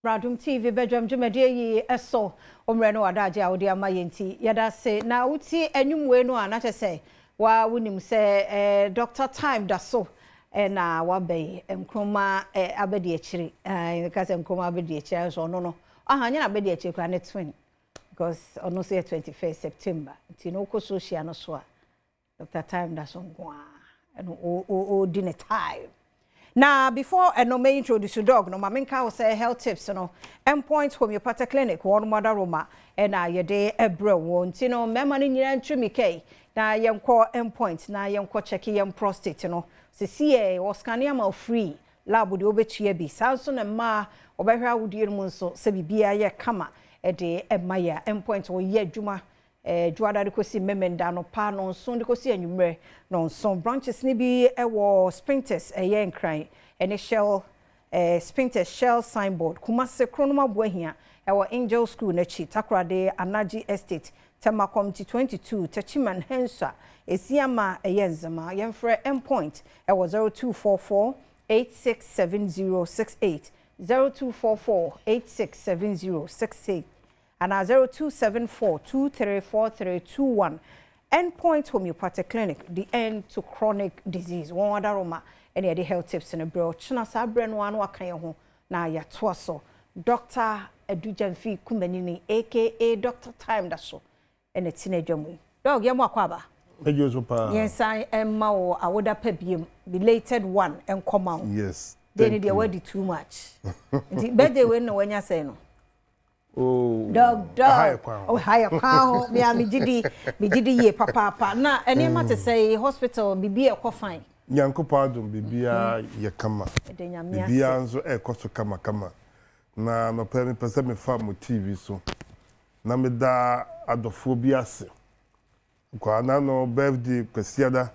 Adom TV badwam dwumadie yi so. Wo mmerɛ ne w'adagyeɛ a wode ama yɛn nti, yɛda ase. Na wotie nnwom wei no a, na kyerɛ sɛ wa wonim sɛ eh, Dr. Time da so na waba yi. Nkrumah eh, abɛdi akyiri. Eh, ka sɛ Nkrumah abɛdi akyiri, nso ɔno no, aha, nyɛ na abɛdi akyiri koraa, ne twin. Because ɔno nso yɛ 21st September. Nti no wokɔ social no so a, Doctor Time da so nko ara ɛno ɔredi ne time. Na before ɛno may introduce dog no ma menka wo sɛ health tips no Endpoint Homeopathic Clinic wɔn mo adaroma ɛna yɛde ɛbrɛ wɔ nti no mmarima no nyinaa ntwi mi kɛi na yɛnkɔ Endpoint na yɛnkɔ check yɛn prostate no sisi yɛ wɔ scan ama free lab deɛ wobɛtua bi saa nso na mmaa wɔbɛhwɛ awodie no mu nso sɛ biribiara yɛ kama ɛde ɛma yɛ Endpoint wɔyɛ adwuma Dwoada de kɔsi Memenda anɔpa nnɔnson de kɔsi anwummerɛ nnɔnson. Branches no bi wɔ Spintex ɛyɛ Nkran ne Shell Spintex Shell signboard, Kumasi, Kronom Aboahia ɛwɔ Angel School no akyi, Takoradi, Anaji Estate, Tema Committee 22, Techiman, Henswa, Esiama ɛyɛ Nzema. Yɛmfrɛ Endpoint ɛwɔ 0244 867068, 0244 867068. Anaa 0274234321 Endpoint Homeopathic Clinic, the end to chronic disease. Wɔn adaroma ɛna yɛde health tips no brɛ ɔkyena saa berɛ no ano aka yɛn ho na yɛatoa so. Dr. Adu Gyamfi Kumanini aka Dr. Time da so ɛna ti n'adwa mu yi. Dog, yɛn mo akɔ aba. Ɛgye so paa. Yɛnsan ɛmma wo awoda pa biem, belated one ɛnkɔma wo. Yes. Deɛ ne deɛ wadi too much. Nti birthday wei na wanya sɛn no? Oh, Dog, dog. Aha yɛ kwan ho. Oh, ha yɛ kwan ho. Me a me gye di yie papaapa. Na nneɛma te sɛ hospital biribi ɛkɔ fine. Nyankopɔn adom, biribiara yɛ kama. Ɛde Nyame ase. Biribiara nso ɛrekɔ so kamakama. Na nɔpɛ mepɛ sɛ mefa mo TV so na meda adɔfoɔ bi ase. Nkwadaa no birthday Kwasiada.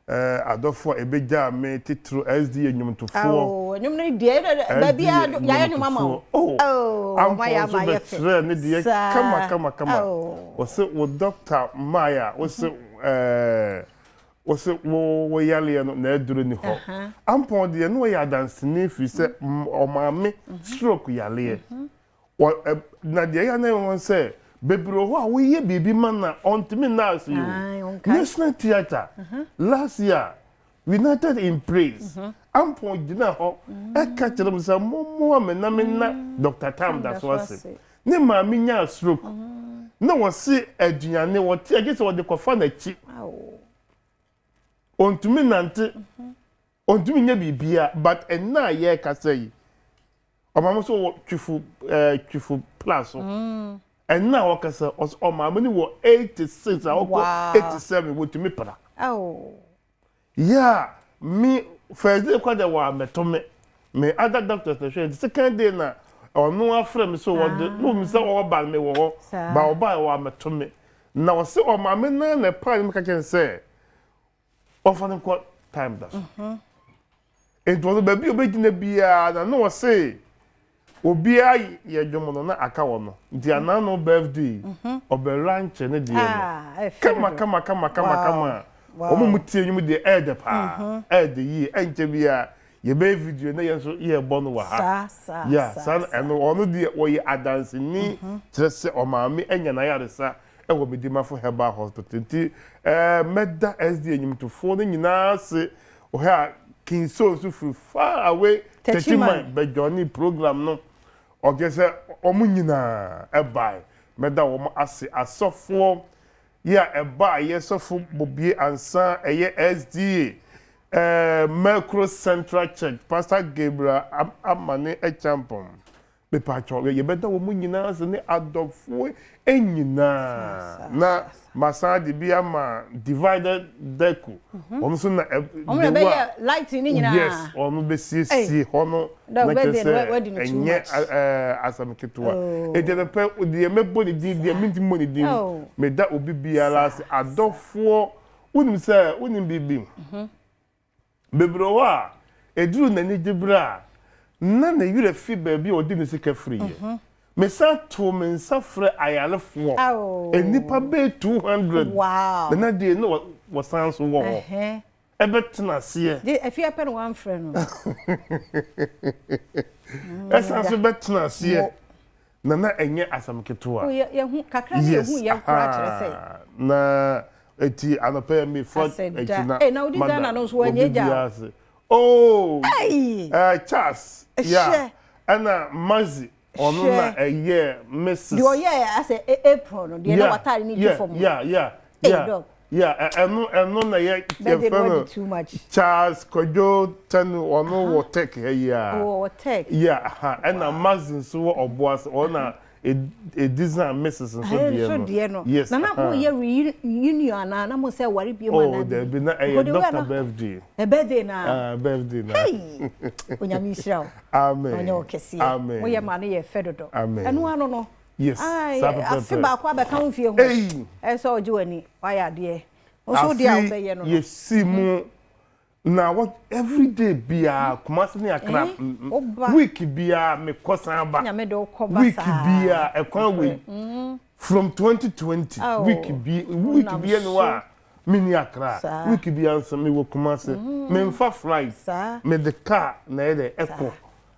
Adɔfoɔ a ebegyaa me titiro SDA nnwomtofoɔ. Oh, nnwom no deɛ baabi a yɛayɛ nnwom ama wo. Oh, Oh, Ampɔ ɔma yɛ nso ama yɛ fɛ. bɛkyerɛ ne deɛ kama kama kama. Wɔsɛ wo doctor mmaeɛ a wɔsɛ wɔsɛ wo yaleɛ no na aduro ni hɔ. Ampɔn deɛ no wɔyɛ adanseni firi sɛ ɔmaame stroke yaleɛ. Na deɛ ɛyɛ na ɛwɔ sɛ bebree wɔ hɔ a woyɛ biribi ma na ɔntumi nna ase yi o. National Theatre last year, United in Praise, Ampɔn gyina hɔ ɛka kyerɛ m sɛ mommoa me na menna Dr. Tam da so ase. Ne maame nyaa stroke na wɔse aduane wɔte agye sɛ wɔde kɔfa n'akyi. Ɔntumi nante, ɔntumi nyɛ biribia, but ɛnna a yɛrekasa yi ɔmaame nso wɔ Twifo Twifo Plus so. Ɛnna a wɔkasa ɔsɛ ɔmaame no wɔ 86 a ɔkɔ 87 wɔtumi pra. Yeah, me first day kwa de wɔ amɛto me other doctors na hwɛ, second day na ɔno afrɛ me so wɔde no mi sɛ ɔba me wɔ hɔ ba ɔba wɔ amɛto me na ɔsɛ ɔmaame naa na ɛpaa ne mu ka kyɛn sɛ ɔfa no nkɔ Time da so. Nti ɔno baabi a ɔbɛgyina biara na na ɔse obiara yɛ dwom no na aka wɔ no nti anan no birthday ɔbɛrankyɛ ne deɛ no kama kama kama kama kama. Wɔn mu tie nnwom deɛ ɛɛdɛ paa, ɛɛdɛ yie. Ɛnkyɛ biara yɛbɛyɛ video na yɛn nso yɛrebɔ no wɔ ha. Ya saa ɛno ɔno deɛ wɔyɛ adanseni kyerɛ sɛ ɔmaame anya n'ayaresa ɛwɔ Medimafo Herbal Hospital. Nti mɛda SDA nnwomtofoɔ no nyinaa ase. Ɔhɛ a Kinso nso firi far away Techiman bɛjoine program no. Ɔkyerɛ sɛ wɔn nyinaa ɛbae. Mɛda wɔn ase. Asɔfoɔ yi a ɛbaeɛ, sɔfo Bobie Ansa ɛyɛ SDA Mercro Central Church, Pastor Gabriel Amane Acheampong. Mepatwɔ yɛbɛda wɔn nyinaa ase ne adɔfoɔ nyinaa. Na masan de bi ama Divided Deco. Wɔn nso na wɔn na bɛyɛ lighting ne nyinaa. Yes, wɔn bɛsiesie hɔ no na kyerɛ sɛ ɛnyɛ asɛm ketewa. Eti no pɛ deɛ mɛbɔ ne din deɛ mentumi mmɔ ne din. Meda obi biara ase. Adɔfoɔ, wonim sɛ wonim biribi. Bebree wɔ hɔ a, ɛduru n'anigye berɛ a, na ne werɛ fi baabi a ɔde ne sika firiiɛ. Mesan too me nsa frɛ ayarefoɔ, nnipa bɛyɛ 200, na na deɛ na wɔsan nso wɔ hɔ. Ɛbɛtena aseɛ. Gye afie apɛ na wamfrɛ no. Ɛsan so bɛtena aseɛ. Na na ɛnyɛ asɛm ketewa. Oh, yɛ yɛhu kakra na yɛhu yɛ koraa kyerɛ sɛ. Na eti anɔpɛ yɛ me fa akyi na. Ee na wodi Ghana no nso wɔnyɛ gya. Oh. Ɛɛ Charles. Yeah. Ɛna Mazi ɔno na ɛyɛ Mrs. Deɛ ɔyɛ asɛ apron no deɛ na wataare ne ti fam. Yeah yeah yeah. Yeah, ɛno ɛno na yɛ yɛfrɛ no Charles Kwadwo Tanu ɔno wɔ Tech ha yi a. Wɔ Tech. Yeah, aha ɛna Mazi nso wɔ Ɔboase ɔno na e design Mrs nso deɛ no. deɛ no. Yes. Na na mo yɛ reunion anaa na mo sɛ ware bi mu anaa. Oh, dabi na ɛyɛ doctor birthday. Ɛ birthday na. Ah, birthday na. Hey, Onyame nhyira wo. Amen. Ɔnyɛ wo kɛseɛ. Amen. Mo yɛ ma no yɛ fɛ dodo. Amen. Ɛno ano no. Yes, Ae, saa pɛpɛɛpɛ. afe baako abɛka wo mfie ho. Ei! Ɛsɛ sɛ ɔgye w'ani, wayɛ adeɛ. Wo nso wo deɛ a Afe wobɛyɛ no no. yɛsi mu na wɔ everyday biara Kumasi ne Accra Eh, woba. week biara mekɔ san ba. Nyame de wokɔ ba Week saa. biara ɛkwan wei from 2020 Ao, week bi week wonam bi ɛni hɔ a menni Accra. Saa. Week biara nso mewɔ Kumasi. Memfa flight. Saa. Mede car na ɛyɛ dɛ ɛkɔ.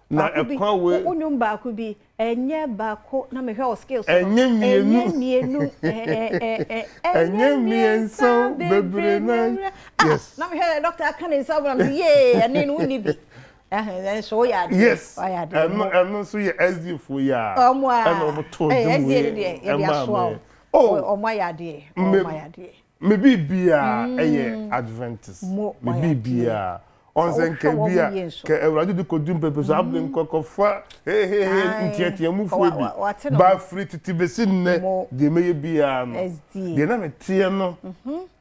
Na Baako bi, ɛkwan wei. wo nnwom baako bi, ɛnyɛ baako, na mehwɛ wo skills no. Ɛnyɛ mmienu. Ɛnyɛ mmienu, ɛ ɛ ɛ ɛ, Ɛnyɛ mmiɛnsa o, bebree na. Ah, Yes. na mehwɛ doctor aka ne nsa abom na mese yee, ɛne no wonni bi. Ɛhɛn, nanso woyɛ adeɛ. Yes. Woayɛ adeɛ. Ɛno ɛno nso yɛ SD foɔ yi a. Ɔmo a. Ɛna ɔmo too Ɛɛ, dwom SDA wei no deɛ, yɛde ɛmaa asoa me. wo. Oh. Ɔmo ayɛ adeɛ. Me Ɔmo ayɛ adeɛ. me biribiara ɛyɛ Adventist. Mo, Me wayɛ adeɛ. biribiara. Ɔn Sɛ sɛ nka wohwɛ wɔn bi a yie nso. kɛ Awurade de kɔdu mpɛpɛ so abere nkɔkɔfa hehehe Ae. nteateamufoɔ Wa- bi. wa- wate ne Ba ho. firi tete bɛsi nnɛ Mo. deɛ mɛyɛ biara no. SDA. Deɛ na meteɛ no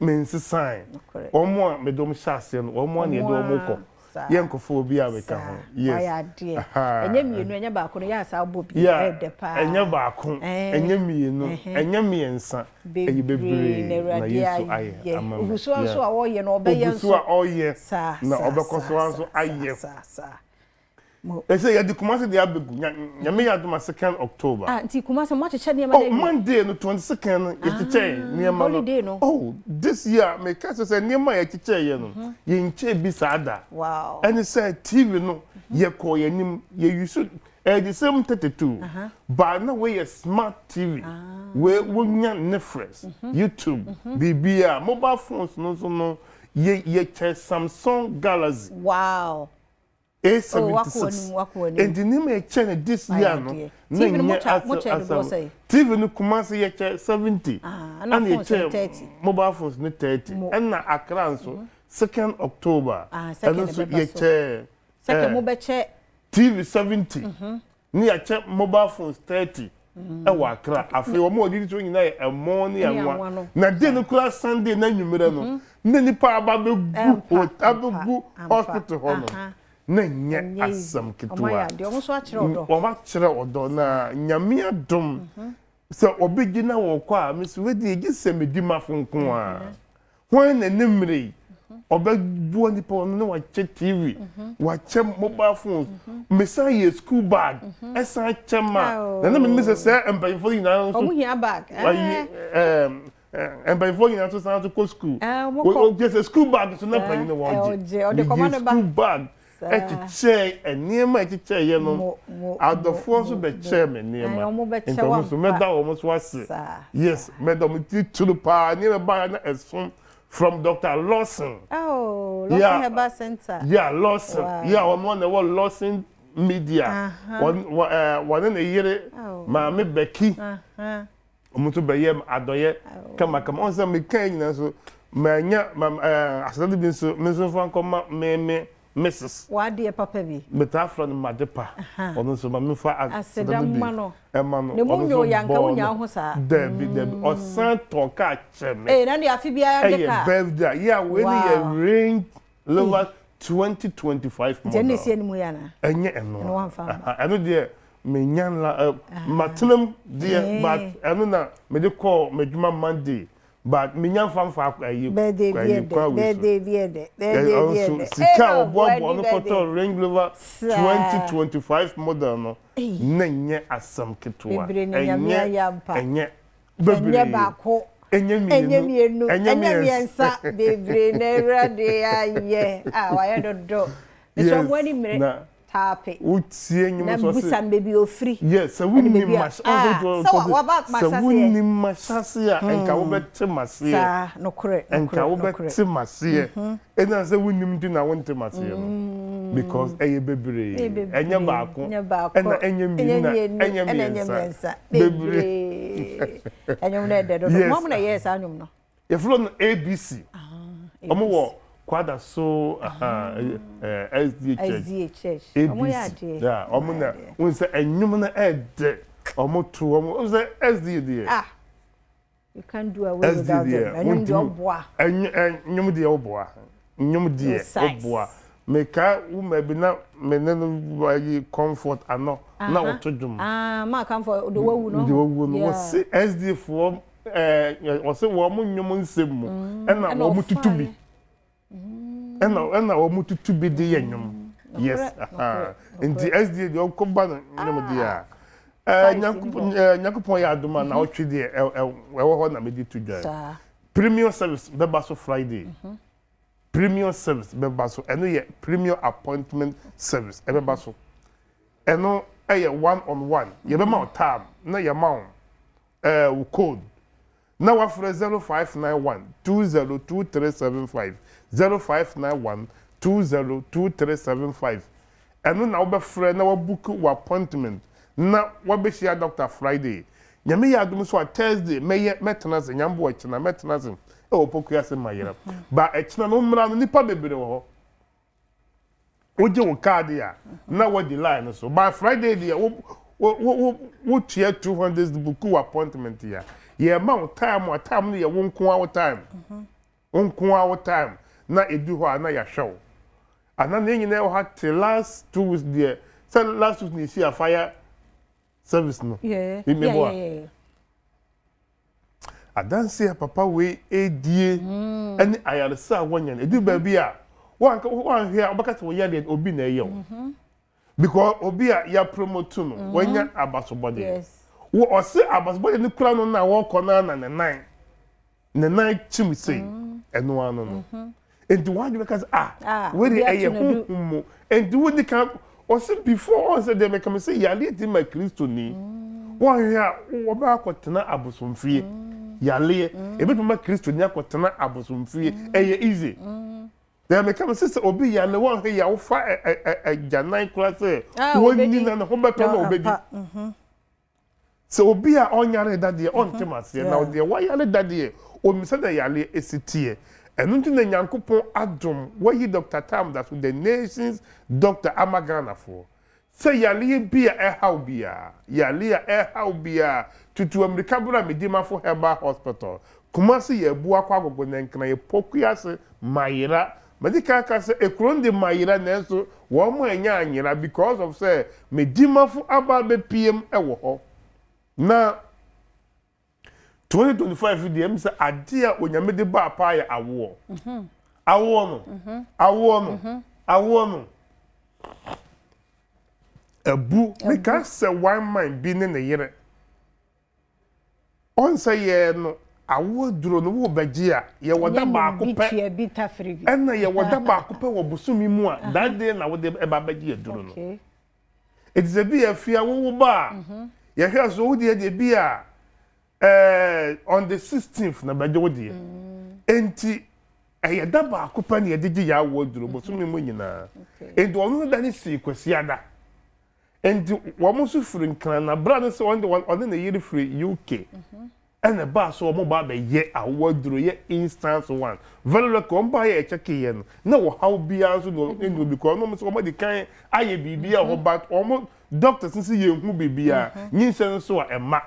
mensesae. Nokorɛ. Wɔn a mede wɔn hyɛ aseɛ no wɔn a na yɛde Wɔn wɔn a, kɔ. saa. Yɛnkɔfa obi a bɛka Saa. ho. Yes. Wayɛ adeɛ. Aha. Ɛnyɛ mmienu, ɛnyɛ baako no, yɛ a saa bɔ bi. Yeah. Ɛyɛ dɛ paa. Ɛnyɛ baako, Ɛɛ. ɛnyɛ mmienu, ɛnyɛ mmiɛnsa. Ɛyɛ Bebree na bebree na Awurade Yesu ayɛ. ayɛ ama me. Ogu so nso Yeah. a ɔreyɛ no, ɔbɛyɛ Ogu so a nso. ɔreyɛ Saa, na saa, ɔbɛkɔ so saa, ara nso saa, ayɛ. saa, saa. Mo. Ɛsɛ yɛde Kumasi de abɛgu. Nyame yɛ adom a 2nd October. Ah, nti Kumasi mo akyekyɛ nneɛma Oh, no awie? Monday no 22nd no yɛkyekyɛɛ nneɛma no. Holiday no. Oh, this year meka sɛ sɛ nneɛma a yɛkyekyɛeɛ no, yɛnkyɛɛ bi saa da. Wow. Ɛne sɛ TV no yɛkɔɔ yɛn anim, yɛ use ɛyɛ the same 32 but na wei yɛ smart TV. Wei wonya Netflix, YouTube, biribiara. Mobile phones no nso no yɛ yɛkyɛ Samsung Galaxy. Wow. A76. Oh, wakɔ w'anim, wakɔ w'anim. Nti nneɛma yɛkyɛ no this year no adeɛ. na TV no nyɛ mokyɛ dodoɔ sɛn? TV no Kumasi yɛkyɛ 70. Ah, ɛna Ɛna phones yɛ yɛkyɛ 30. mobile phones no 30. Mo. Ɛna Accra nso 2nd October. Ah, second Ɛno nso ɛbɛba so. yɛkyɛ Second mo bɛkyɛ TV 70. Ne yɛkyɛ mobile phones 30. Ɛwɔ Accra. Afei wɔn a wɔdidi so nyinaa yɛ ɛmo ne Ne anwa anwa. no. Na de no kura Sunday na nwummerɛ no na nipa aba abɛgu Ampa, hot abɛgu ampa, hospital hɔ no Aha. na nyɛ Ɛnyɛ easy. asɛm Ɔmo ketewa. ayɛ adeɛ. Ɔmo nso akyerɛ ɔdɔ. Wɔn akyerɛ ɔdɔ na Nyame adom sɛ obi gyina wɔ kɔ a mesi wedi gye sɛ medi mafo nko a wɔn na ne mmerɛ yi ɔbɛboa nipa ɔno na wakyɛ TV, wakyɛ mobile phones, mesan yɛ school bag ɛsan kyɛ ma na na mimi sɛ sɛ mpanyinfoɔ nyinaa nso Ɔmo hia bag. wayi ɛɛm mpanyinfoɔ nyinaa nso san so kɔ school. Eh, ɔmo kɔ. O gye sɛ school bag so na Saa, panyin no ɛ, wɔgye. ɔgye, ɔde kɔma ne ba. Megye school bag Saa. ɛkyekyɛ nneɛma a ɛkyekyɛ yɛ no Mo, mo, adɔfoɔ mo, nso mo, bɛkyɛɛ me Ae, nneɛma ɔmo bɛkyɛ nti ɔmo nso wo ampa. mɛda wɔn so ase. Saa, Yes, mɛda wɔn ti turu paa nneɛma baayɛ na ɛso from Dr. Lawson. Oh, Lawson Herbal Center. Yeah, Lawson. Wow. Yeah, wɔn na ɛwɔ Lawson Media. Aha. Wɔn wɔ ɛɛ wɔne ne yere Oh. Maame Becky. Aha. Wɔn nso bɛyɛ adɔyɛ kamakama. Wɔn sɛ meka yi nyinaa nso manya ma ɛɛ asɛdɛ bi nso me nso fa nkɔma me Mrs. W'adeɛ papa bi. Metaa frɛ no Madepa. Ɔno nso ma mefa Aseda aseda no bi mma no. ɛma no. Ne mu Ɔno nyɛ nso oyanka bɔɔ wonya no. ho saa. Dabi dabi ɔsan tɔ kaa kyɛ me. Ee, na deɛ afe biara de Ɛyɛ kaa. birthday a yɛ a wei ne yɛ Wow. Range Rover 2025 Nti ɛno na model. esi anim yi anaa? Ɛnyɛ ɛno. Ɛno wamfa amma. Aha, ɛno deɛ menya la ɛ matenam deɛ but ɛno na mede kɔɔ m'adwuma Monday but menya nfa nfa ayi Birthday bi ayi yɛ dɛ, kwan wei so. birthday bi yɛ dɛ, birthday bi Ɛno yɛ nso dɛ. sika a Ee, na ɔboaboa wadi no birthday. kɔtɔɔ Range Rover Saa. 2025 model no Ei. na nyɛ asɛm ketewa. Bebree na Nyame Ɛnyɛ ayɛ ampa. ɛnyɛ Ɛnyɛ bebree. baako. Ɛnyɛ Ɛnyɛ mmienu, mmienu, ɛnyɛ ɛnyɛ mmiɛnsa. mmiɛnsa, bebree na Awurade ayɛ. Ah, wayɛ dodo. Mesrɛ mo ani Yes, mmere na taape. wotie nnwom Na nso ɔse. busa no baabi a ofiri. Yes, sɛ Ɛne wonnim baabi a m'ahyɛ, ah, ɔse sɛ wa- waba sɛ m'ahyɛaseɛ. wonnim m'ahyɛaseɛ a, nka wobɛte m'aseɛ. Saa, nokorɛ, Nka nokorɛ, nokorɛ. wobɛte m'aseɛ. Ɛnam sɛ wonnim nti na wonte m'aseɛ no. Because ɛyɛ bebree. Ɛyɛ bebree. Ɛnyɛ baako, Ɛnyɛ baako, ɛna ɛnyɛ ɛnyɛ mmienu na mmienu, ɛnyɛ ɛna ɛnyɛ mmiɛnsa. mmiɛnsa. Bebree. Bebree. Ɛnwom no ɛdɛ dodo. Yes. Mo mo na ɛyɛɛ saa nnwom no? Yɛfrɛ no ABC. Ɔmo wɔ Kwadaso aha, SDA Church. SDA Church. Ɔmo yɛ ABC. adeɛ. Yeah, ɔmo Ɔmo na yɛ adeɛ. wohu sɛ ɛnwom no ɛɛdɛ. Ɔmo to ɔmo wohu sɛ SDA deɛ. Ah, you can't do away SDA without them. deɛ Ɛnwom deɛ wontumi ɔboa. ɛnwom deɛ woboa. Nnwom deɛ No size. woboa. Meka wo bi na me ne no ayi Comfort ano na wɔto dwom. Ah, ma Comfort de wawu no. De wawu no. Wɔse SDA foɔ ɛɛ wɔse wɔn mo nnwom nsɛm mu ɛna Ɛna wɔn mo tutu bi. ɔfaeɛ. Ɛna wɔn mo tutu bi de yɛ nnwom. Yes. Nokorɛ, aha. nokorɛ, Nti SDA deɛ ɔkɔ ba no nnwom deɛ a. Size ni Nyankopɔn hɔ. Nyankopɔn yɛ adom a na ɔtwe deɛ ɛwɔ hɔ na mede to dwa. Saa. Premium service bɛba so Friday. Premium service bɛba so. Ɛno yɛ premium appointment service ɛbɛba so. Ɛno ɛyɛ one on one. Yɛbɛma wo time na yɛma wo wo code. Na wafrɛ 0591 202375 0591 202375. Ɛno na wobɛfrɛ na wabook wo appointment na wabɛhyia doctor Friday. Nyame yɛ adom so a Thursday mɛyɛ mɛtena ase nyambo ɛkyena mɛtena ase ɛwɔ Pokuase Mayera. Ba ɛkyena no mmra no nipa bebree wɔ hɔ. Wogye wo card a na wadi line no so. By Friday deɛ wo wo wo wotua 200 book wo appointment a yɛma wo time a time no yɛ wo nko ara wo time. Wo nko ara wo time na edu hɔ a na yɛahwɛ wo. Ana ne nyinaa wɔ ha te last 2 weeks deɛ sɛ last week na esi a fire service no. Meboa. Adanse a papa wei edie ɛne ayaresa a wɔnya no edu baabi a wanka wanhwɛ a wɔbɛka sɛ wɔyɛ deɛ obi na ɛyɛ o. Because obi a yɛ promote no wɔnya abasobɔdeɛ. Wɔ ɔse abasobɔdeɛ no kura no na wɔkɔ no na ne nan kyim sei ɛno ano no. Nti wɔn adwene ka sɛ ah wei de obi ɛyɛ ato no du. honhom mu. Nti wodi kan ɔse before ɔn sɛ deɛ mɛka mi sɛ yareɛ ti ma Kristoni. Wɔnhwɛ a wɔbɛ akɔtena abosomfie. Yareɛ ebitumi ma Kristoni akɔtena abosomfie ɛyɛ easy. Deɛ mɛka mi sɛ sɛ obi yare wɔnhwɛ yɛ awofa ɛ ɛ ɛ ɛgyanan koraa sɛ wɔnni obedi. na ne ho bɛtɔ na obedi. Ampa. Sɛ obi a ɔnyare dadeɛ ɔnte aseɛ na deɛ wayare dadeɛ onim sɛdeɛ yareɛ esi teɛ. Ɛno nti na Nyankopɔn adom wayi Dr. Tam da so the nations doctor ama Ghanafoɔ. Sɛ yareɛ bi a ɛhaw biara, yareɛ a ɛhaw biara, tutu amirika bra Medimafo Herbal Hospital. Kumasi yɛ Abuakɔ Agogo na Nkran yɛ Pokuase Mayera. Mede kan ka sɛ ekuro no de Mayera nanso wɔn mo anya anyera because of sɛ Medimafo aba abɛpiem ɛwɔ hɔ. Na 2025 deɛ m sɛ adeɛ a Onyame de baa paa yɛ awoɔ. Awoɔ no, awoɔ no, awoɔ no. Abu, meka sɛ one man bi ne ne yere. Ɔnsɛ yɛ no awoɔ duro no wo bɛgye a yɛwɔ da Nyɛ baako bi pɛ tua bi tafere bi. ɛna yɛwɔ da baako pɛ wɔ bosome mu a that day na wode ɛba bɛgye aduro no. Eti sɛ bi yɛ fia wowo ba a yɛhwɛ so wo deɛ deɛ bi a on the 16th na bɛgye wo deɛ. Enti ɛyɛ da baako pɛ na yɛde gye yɛ awoɔ aduro bosome mu nyinaa. Enti ɔno no da ne sii Kwasiada. Enti wɔn nso firi Nkran na bra no sɛ ɔne de ɔne ne yere firi UK. Ɛna ɛbaa so wɔn ba abɛyɛ awoɔ aduro yɛ instance one. Very lucky wɔn ba yɛ ɛkyɛke yɛ no na wɔhaw biara nso na ɛnu because ɔno nso wɔn de kan ayɛ biribi a hɔ but wɔn doctors nso yɛ nhu biribiara nyinsɛn nso a ɛma.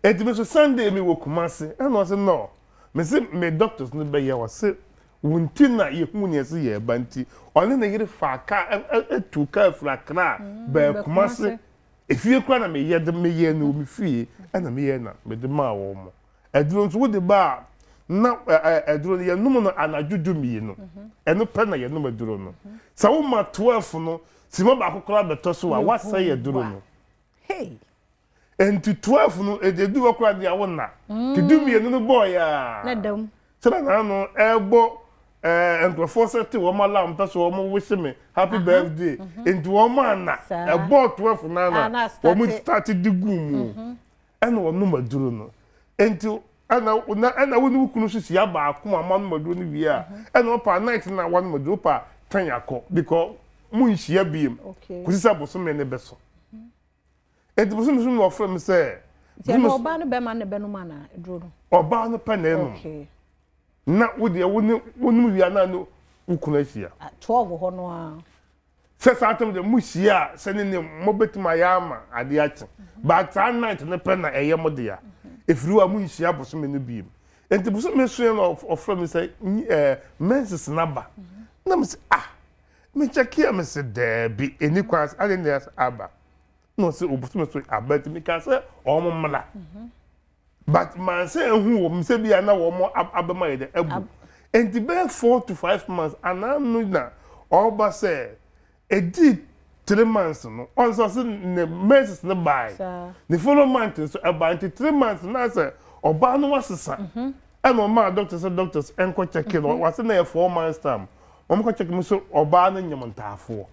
Enti mi nso Sunday mi wɔ Kumasi ɛna ɔsɛ no me se me doctors no bɛyɛ ɔse wɔn ti na yɛhu nea ɛsɛ yɛ ɛba nti ɔne ne yere fa kaa ɛtu kaa firi Accra bɛɛ Kumasi efie kora na meyɛ de meyɛ no wɔ me fie ɛna meyɛ na mede maa wɔn mo ɛduro nso wode ba a na ɛ ɛduro no yɛnom no anadwo 12 ɛno pɛ na yɛnom aduro no sɛ woma 12 no sima baako koraa bɛtɔ so a wasɛe aduro no. Hey. Nti 12 no, ɛdu hɔ koraa deɛ wo nna. Nti 12 no bɔɔeɛ a, Na da mu. sɛdeɛ n'ano ɛrebɔ ɛɛ nkurɔfoɔ sɛ te wɔn alarm pɛ so wɔn wish me happy birthday. Nti wɔn anna. Ɛbɔɔ 12 no Ah, na na wɔn start. Start de guu mu. Ɛna wɔnom aduro no. Nti ɛna na ɛna wo ne wo kunu nso hyia baako a moanom aduro no wie a, ɛna ɔpa night na wɔanom aduro pa twɛn akɔ because mo nhyia biem kòsi sɛ bosome ne bɛso. Nti bosome so na ɔfrɛ me sɛ Nti ɛno ɔbaa no bɛrima no na ɛbɛnom anaa aduro no? Ɔbaa no pɛ na ɛnom. Na wo deɛ wo ne wonom wie a na ne wo kunu ahyia. Ah, 12 hɔ no ara. Sɛ saa tam deɛ mo hyia a, sɛ ne ne mo bɛtumi ayɛ ama adeɛ akye, but saa night no pɛ na ɛyɛ mo dea. Ɛfiri hɔ a mo nhyia bosome no biem. Nti bosome so yɛ na ɔfrɛ me sɛ menses no aba. Na me sɛ, ah, me kyɛke a, me sɛ daabi, ɛni kwan sɛ ade na aba. Na ɔsɛ obosome so aba, nti meka sɛ ɔmo mmra. But mansa ehu wɔ mu sɛ bi a na wɔn abɛma yɛ dɛ abu. Nti bɛyɛ 4 to 5 months anaa no na ɔba sɛ edi 3 months no, ɔn sɛ ɔsɛ ne menses ne baa ne follow month nso ɛbaa. Nti 3 months na sɛ ɔbaa no wasesa, ɛna ɔmaa doctor sɛ doctors nkɔ check no. Wase na yɛ 4 months time wɔn kɔ check mu so ɔbaa no nyam ntaafoɔ.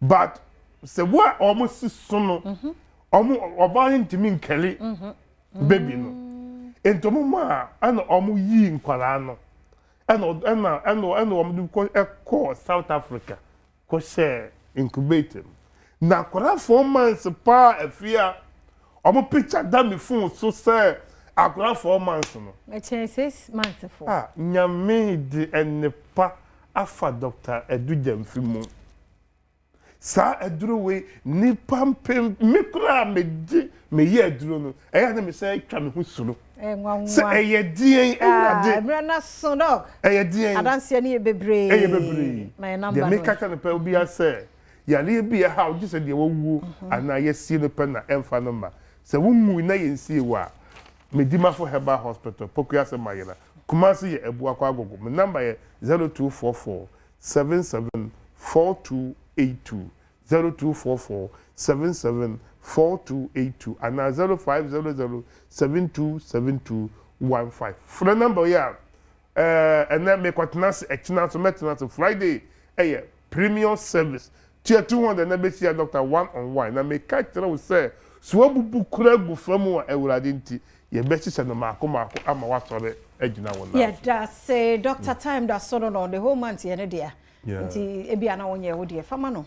But sɛ wo a wɔn si so no, wɔn ɔbaa no ntumi nkɛle baby no. Nti wɔn maa ɛna wɔn yii nkwadaa no, ɛna wɔn de kɔ ɛkɔɔ South Africa kɔhyɛ incubator mu. Na akwadaa 4 months paa, afia, wɔn picture da mi phone so sɛ akwadaa 4 months no. Ɛkyɛn 6 months fo. A Nyame de ɛnipa afa Dr. Adu Gyamfi mu. Saa aduro wei, nipa mpem me koraa megye meyɛ aduro no, ɛyɛ na mesɛ atwa me ho suro sɛ ɛyɛ deɛn, Awurade. Mmerɛ no so, Doc. Ɛyɛ deɛn? Adanseɛ no yɛ bebree. Ɛyɛ bebree. Ma yɛ number deɛ no. Meka kyɛ no pɛ obiara sɛ yareɛ bi ɛha gye sɛ deɛ wawuo anaa yɛsie no pɛ na ɛmfa no ma. Sɛ wonwui na yɛnsie wɔ a, Medimafo Herbal Hospital, Pokuase Mayera, Kumase yɛ Abuakɔ Agogo. Me number yɛ 0244 77 4282, 0244 77 4282 anaa 0500 727215. Frɛ number yi a, ɛnɛ mekɔtena ase, ɛkyena nso mɛtena ase. Friday ɛyɛ premium service, tua 200 na bɛhyia doctor one on one. Na meka kyerɛ wo sɛ so wabubu kura gu fam a, Awurade nti yɛbɛhyehyɛ no maako maako ama wasɔre agyina wo nan so. Yɛda se Doctor Time da so no, the whole month yɛ ne dea. Nti ebi ana wonyɛ wo deɛ, fama no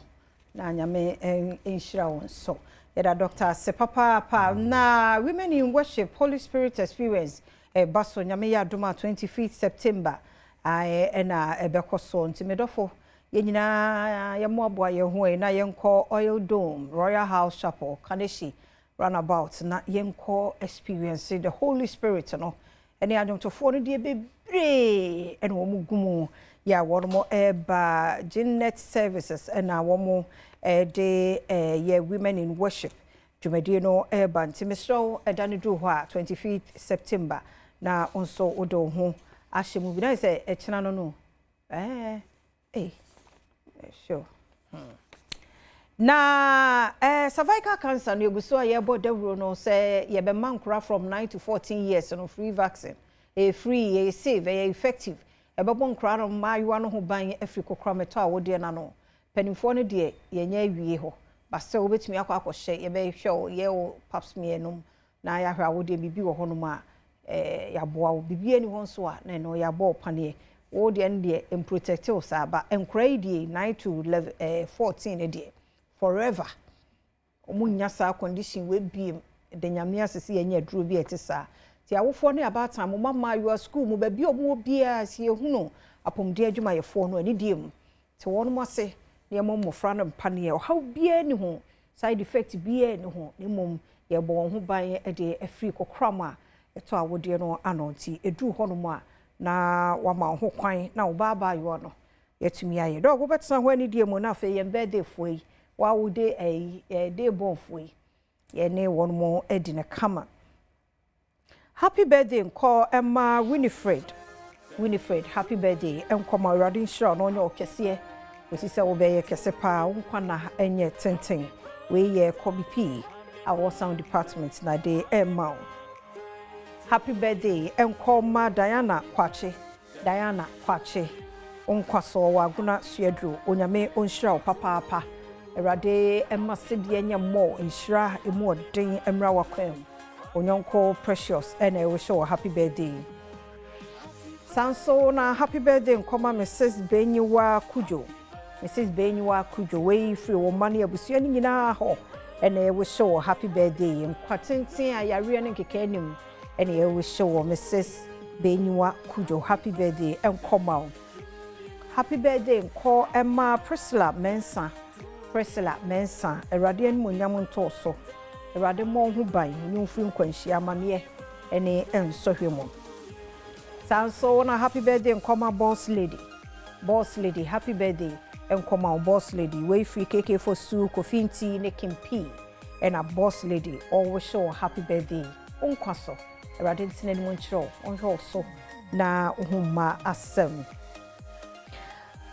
na Nyame nhyira wo nso. Yɛda doctor ase papaapa. Na Women in Worship Holy Spirit Experience ɛba so, Nyame yɛ adom a, 25 September ɛna ɛbɛkɔ so. Nti medɔfo, yɛn nyinaa yɛmmoaboa yɛn ho yi na yɛnkɔ Oil Dome, Royal House Chapel, Kaneshi roundabout, na yɛnkɔ experience the Holy Spirit no ɛne adwomtofoɔ no deɛ bebree ɛna wɔn gu mu yɛ a wɔn ɛreba. Ginnet Services ɛna wɔn ɛde ɛyɛ Women in Worship dwumadie no ɛreba. Nti mesrɛ wo, ɛda no duru hɔ a, 25 September, na nso wode wo ho ahyɛ mu bi na sɛ ɛkyena no sure. Na cervical cancer no, egu so a yɛbɔ dawuro no sɛ yɛbɛma nkora from 9 to 14 years no free vaccine. Ɛyɛ free, ɛyɛ safe, ɛyɛ effective. Ɛbɛbɔ nkora no, mmaayewa no ho ban afiri kokoramɛtɔ a wɔdeɛ n'ano. Mpanimfoɔ no deɛ, yɛnyɛ awie hɔ basɛ wobɛtumi akɔ akɔhyɛ. Yɛbɛhwɛ wo, yɛ wo pap smear nom na yɛahwɛ awodeɛ biribi wɔ hɔnom a yɛaboa wo. Biribi ani hɔ nso a, na ɛno yɛabɔ wo paneɛ. Wo deɛ no deɛ mprotect wo saa ba. Nkora yi deɛ, 9 to 11, 14 no deɛ, forever wɔn nya saa condition wei biem de. Nyame asese yɛnyɛ aduro bi a ɛte saa. Nti awofoɔ ne abaatan, mo mma mmaayewa school mu, baabi a wɔn wɔ biara, si ehunu apɔmuden adwumayɛfoɔ no anidie mu te wɔn ase nneɛma mmɔfra no mpaneɛ. Ɔhaw biara ni ho, side effect biara ni ho, na mmom yɛbɔ wɔn ho ban de afiri kokoram a ɛtɔ awodeɛ no ano. Nti eduru hɔnom a, na wama wo ho kwan na wo baabaayewa no yɛtumi ayɛ dɛ wobɛtena hɔ anidie mu. Na afei yɛn birthday foɔ yi, wawode ɛyi ɛɛ day born foɔ yi, yɛne wɔn mo adi ne kama. Happy birthday nkɔ ɛma Winifred. Winifred, happy birthday nkɔ ma. Awurade nhyira no, ɔnyɛ ɔkɛseɛ kòsi sɛ wobɛyɛ kɛse paa, wo nkwa na ɛnyɛ tenten. Wei yɛ kɔbi pii. a ɔwɔ sound department na de ɛrema wo. Happy birthday ɛnkɔ ma Diana Kwakye, Diana Kwakye, wo nkwa so wɔ Agona Suaduro, Onyame ɔnhyira wo papaapa. Awurade ɛma sedeɛ nyɛ mmɔ nhyira emu ɔden mmra w'akwan mu. Onyɔnko Precious ɛna ɛwɔhyɛ wɔ happy birthday. Sanso na happy birthday nkɔma Mrs. Benyiwa Kujo. Mrs. Benyiwa Kujo, wei firi wɔn mma ne abusua no nyinaa hɔ ɛna ɛwɔhyɛ wɔ happy birthday. Nkwa tenten a yareɛ ne nkeka anim ɛna ɛwɔhyɛ wɔ Mrs. Benyiwa Kujo, happy birthday nkɔma wo. Happy birthday nkɔ ɛma Priscilla Mensah. Priscilla Mensah, Awurade animuonyam ntɔɔ so. Awurade mmɔ ho ban, ne mfiri nkwanhyia amanneɛ ɛne nsɔhwɛ mu. Saa nso na happy birthday nkɔma Boss Lady. Boss Lady, happy birthday nkɔma wo Boss Lady. Wei firi KK Fosu, Kofi Nti ne Kim P. Ɛna Boss Lady ɔwɔhyɛ wɔ happy birthday. Wo nkwa so. Awurade ntena anim nkyerɛ wo, ɔnhwɛ wo so na wo ho mma asɛm.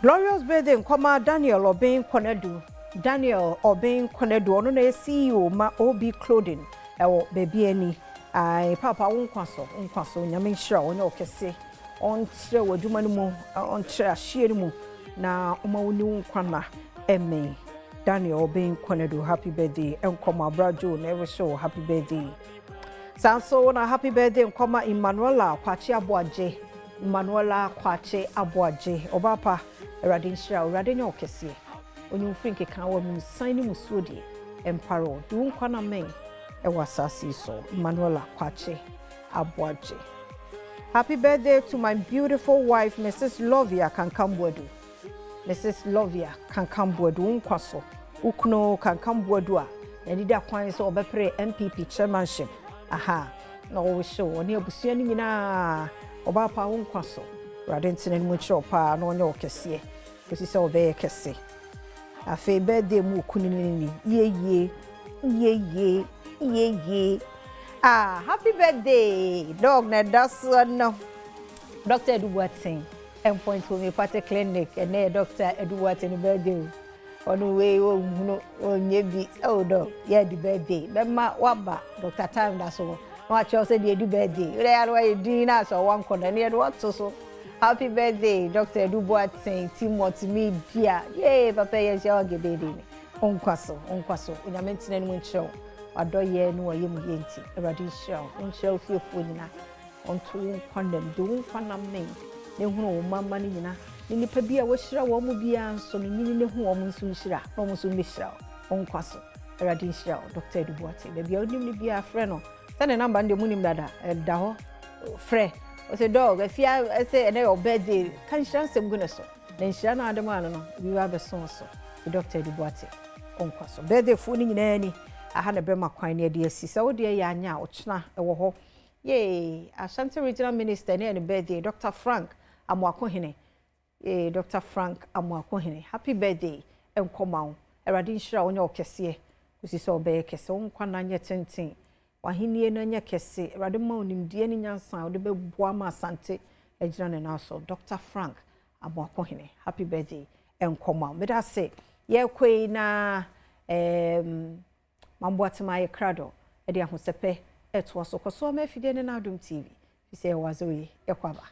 Glorious birthday nkɔma Daniel Obeng Konadu. Daniel Obeng Konadu, ɔno na yɛ CEO ma OB Clothing ɛwɔ baabi ani. Ai, papa wo nkwa so, wo nkwa so, Nyame nhyira wo, ɔnyɛ wo kɛse. Ɔnkyerɛ wɔ adwuma no mu, ɔnkyerɛ ahyeɛ no mu na ɔma wo ni wo nkwa na ɛmɛn. Daniel Obeng Konadu, happy birthday. Nkɔma Abrajo na ɛrehyɛ wo happy birthday. Saa nso na happy birthday nkɔma Emmanuela Kwakye Aboagye. Emmanuela Kwakye Aboagye. Ɔbaapa, Awurade nhyira wo, Awurade nyɛ wo kɛseɛ. Onyimfiri nkeka wɔ mu nsan ne musuo deɛ ɛmpare wo. De wo nkwa na mɛn ɛwɔ asase yi so. Emmanuela Kwakye Aboagye. Happy birthday to my beautiful wife, Mrs. Lovia Kankambuadu. Mrs. Lovia Kankambuadu, wo nkwa so. Wo kunu Kankambuadu a n'ani da kwan sɛ ɔbɛpere NPP chairmanship. Aha, na ɔwɔhyɛ wo ɔne abusua no nyinaa. Ɔbaa pa, wo nkwa so. Awurade ntena no mu nkyerɛ wo paa na ɔnyɛ wo kɛseɛ kɔsi sɛ ɔbɛyɛ kɛse. Afei birthday mu okunu no ni yie yie yie yie yie yie. Ah, happy birthday dog na ɛda so no. Dr. Edu Boateng, Endpoint Homeopathic Clinic, ɛnɛ yɛ Dr. Edu Boateng birthday o. Ɔno wei ɔnhunu ɔnyɛ bi. Oh dog, yɛ di birthday bɛma waba Dr. Time da so na wakyerɛw sɛ deɛ ɛdi birthday wode yɛ no wayɛ din na asɛ ɔwɔ nkɔ no ɛne yɛde wɔto so. Happy birthday, Dr. Edu Boateng, team multimedia. Yay, papa yɛ nhyia wɔ birthday ni. Ɔnkwa so, ɔnkwa so. Onyame ntena no mu nkyerɛ wo. Wadɔ yɛ ne wɔyɛ mu yɛ nti. Awurade nhyira wo. Ɔnhyira wo fiefoɔ nyinaa. Ɔnto wo nkwa nam, de wo nkwa nam men. Ne hunu wo mama no nyinaa. Ne nipa bi a wɔahyira wɔn mu biara nso no nyini ne ho wɔn nso nhyira na wɔn nso mmɛhyira wo. Ɔnkwa so. Awurade nhyira wo, Dr. Edu Boateng. Baabi a wonim no biara frɛ no. Sɛ ne number no deɛ munim dada, ɛda hɔ. Frɛ. Ɔsɛ dog, afia ɛsɛ ɛnɛ yɛ birthday. Ka nhyira nsɛm gu ne so. Na nhyira no ade maa no no, ebi ba abɛso wo so. Dr. Edu Boateng. Ɔnkwa so. Birthday foɔ no nyinaa ni. Aha na bɛma kwan ne ade asi. Sɛ wodeɛ yɛ anya a, ɔkyena ɛwɔ hɔ. Yay, Ashanti Regional Minister ne ne birthday, Dr. Frank Amoakohene. Yay, Dr. Frank Amoakohene. Happy birthday nkɔma wo. Awurade nhyira wo nyɛ wo kɛseɛ. Kɔsi sɛ ɔbɛyɛ kɛse. Wo nkwa na nyɛ tenten. W'ahennie no nyɛ kɛse. Awurade ma wo nimdeɛ ne nyansa a wode bɛboa ma Asante agyina ne nan so. Dr. Frank Amoakohene. Happy birthday nkɔma wo. Meda ase. Yɛrekɔ yi na Mamboatema ayɛ krado ɛde ahosɛpɛ ɛtoa so. Kɔ so ama afidie ne n'Adom TV. Fi sɛ ɛwɔ adze oye. Yɛkɔ aba.